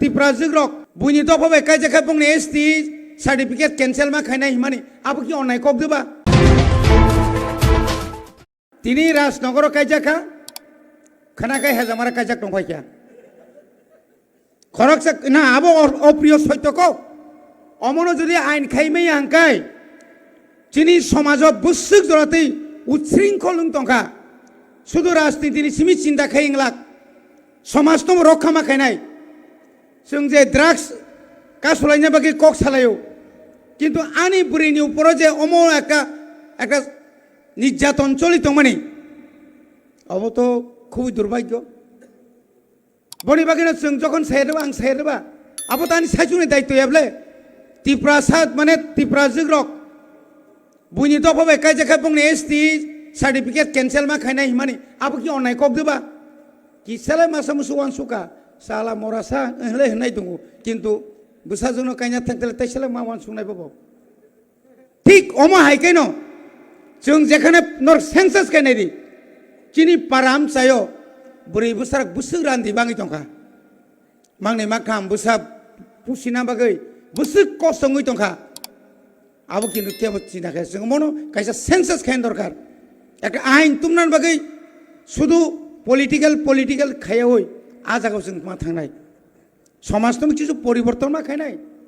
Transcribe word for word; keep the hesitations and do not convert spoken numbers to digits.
Tiprajwk rok buini dopha bai kaijak kha bongni S T certificate cancel ma khainai himani abo ki onnai kok diba? Tini Rajnogoro kaijak kha, khwnakhai Hejamara kaijak tongphai kha. Khoroksa na abo or-, opriyo soito ko. Omono jodi ain khaimai hangkai, chini somajo bwswk joratwi utsringkhol wng tongkha. Sudu rajnitini simi chinta khai wnglak. Somaj tong rokha ma khainai. Chwng je drugs kasulaina bagwi kok salaio. Kintu ani bwrwini uporo je omo ekta, ekta nirjaton choli tongmani. Abo to khubui durbhagyo. Boni bagwino chwng jokhon sayarba, ang sayarba, abo to ani saichungni daityo ya bole. Tiprasa, mane Tiprajwk rok buini dopha bai kaijak kha bongni S T certificate cancel ma khainai himani abo ki onnai kok diba? Kisalai masa musu wansuka, sala morasa, hinlai hinai tongo. Kintu bwsajwkno kaina thangtele taisalai ma wansuknai bobo. Thik omo hai khe no, chwng jekhane nor census khe nai di, chini para amchaio bwrwi bwsarok bwswk randi bangwi tongkha, mangni makham bwsa pusina bagwi bwswk kosongwi tongkha, abo kintu kebo china khe chwng mono kaisa census khe dorkar, ekta ain tumna bagwi sudu political political khaiyawi a jagao chwng ma thangnai. Somaj tong chisu poriborton ma khainai.